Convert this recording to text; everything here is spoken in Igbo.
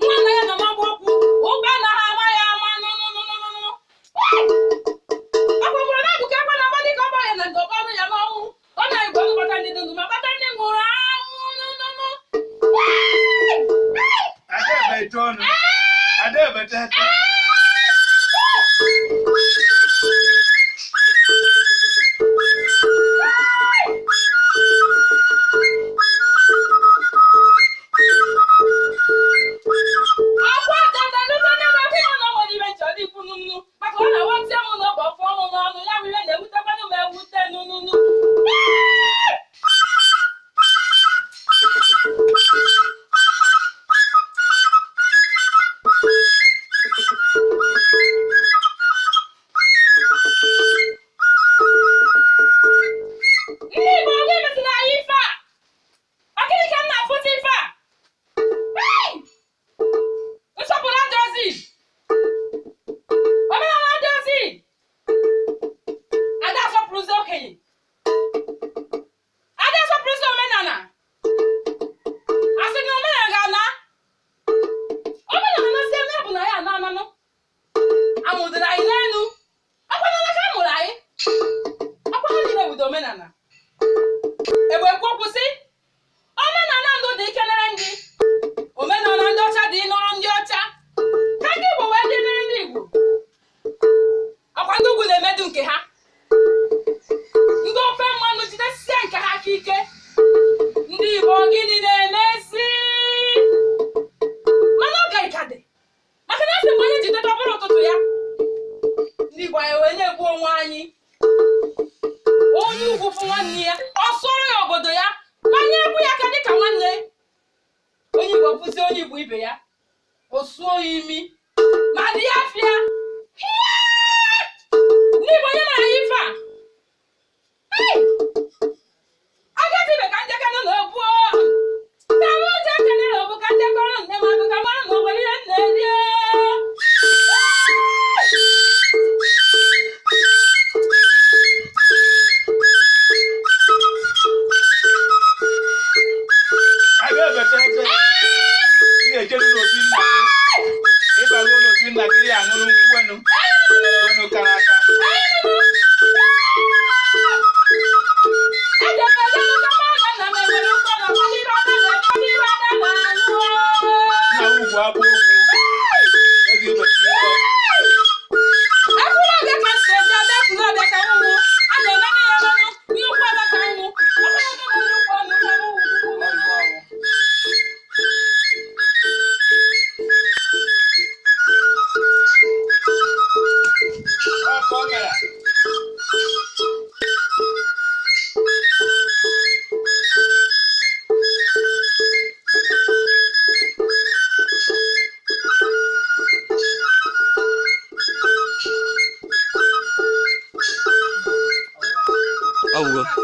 Nwa nna ya nọ n'ọgbọ okwu, ụgbọ na ha ama ya ama nụnụnụnụnụ. Ọkwa na abụka akwa na agba dịka ọgba ya na nke ọgba ọnụ ya n'ọnwụ. Ọ na-egwe ọnụ kpata ndị dị ndụ ma kpata ndị nwụrụ anwụ nụnụnụ. Ada ebe ọnụ. Ada ebe tete. Akwa dada n'ụzọ ndị na-ekwu ya na o nwere ibe nchọrọ ikwu nụnụ maka ọ na-aghọta m na ọgba ọfọ ọnụ n'ọnụ ya bụ ihe na-ewutekwanụ m ewute nụnụnụ. Ndị Igbo ọ ga-emesịrị anyị ife a? Ọ gịnị ka m na-afụta ife a? Hey! Nsọpụrụ adịghịzi, omenala adịghịzi, ada asọpụrụzi okenye, ada asọpụrụzi omenala. Asị na omenala ga-ana, omenala nazie na bụ na ya ana ananụ. Amụdịrị anyị n'elu akwanala ka a mụrụ anyị, akwa ha niile wụdo omenala. Egbe ekwu okwu sị omenala ndụ dị ikenere ndị omenala ndị ọcha dị nọrọ ndị ọcha ka ndị Igbo wee dị nere ndị Igbo. Ọkwa ndị ugwu na-emedu nke ha, ndị ofe mmanụ jidesie nke ha aka ike. Ndị Igbo gịnị na-emezi? Mana oge ka dị, maka na asị m onye jideta ọ bụrụ ụtụtụ ya. Ndị Igbo anyị wee na-egbu onwe anyị. Onye ugwu fụ nwanne ya, ọ sụrụ ya obodo ya, manye egwu ya aka dịka nwanne. Onye Igbo fụzie onye Igbo ibe ya, o suo ya imi ma dị ya afịa. Ndị Igbo onye mara ya ife a? Hey! Agadi ibe ka njekọ na obuo ka mụ jeke na obu ka njekọrọ nne m akụ ka mara na o nwere ihe nna eri. Ada ebe tete. Ị ga-ejeru n'obi nna gị. Ịbaruo n'obi nna gị, ị ga-aṅụrụ nkwụ enu. Nkwụ enu kara aka. Nna ugwu abụ okwu. Eze ibe tụọ. Ọ ka o mere. Ọ bụgo.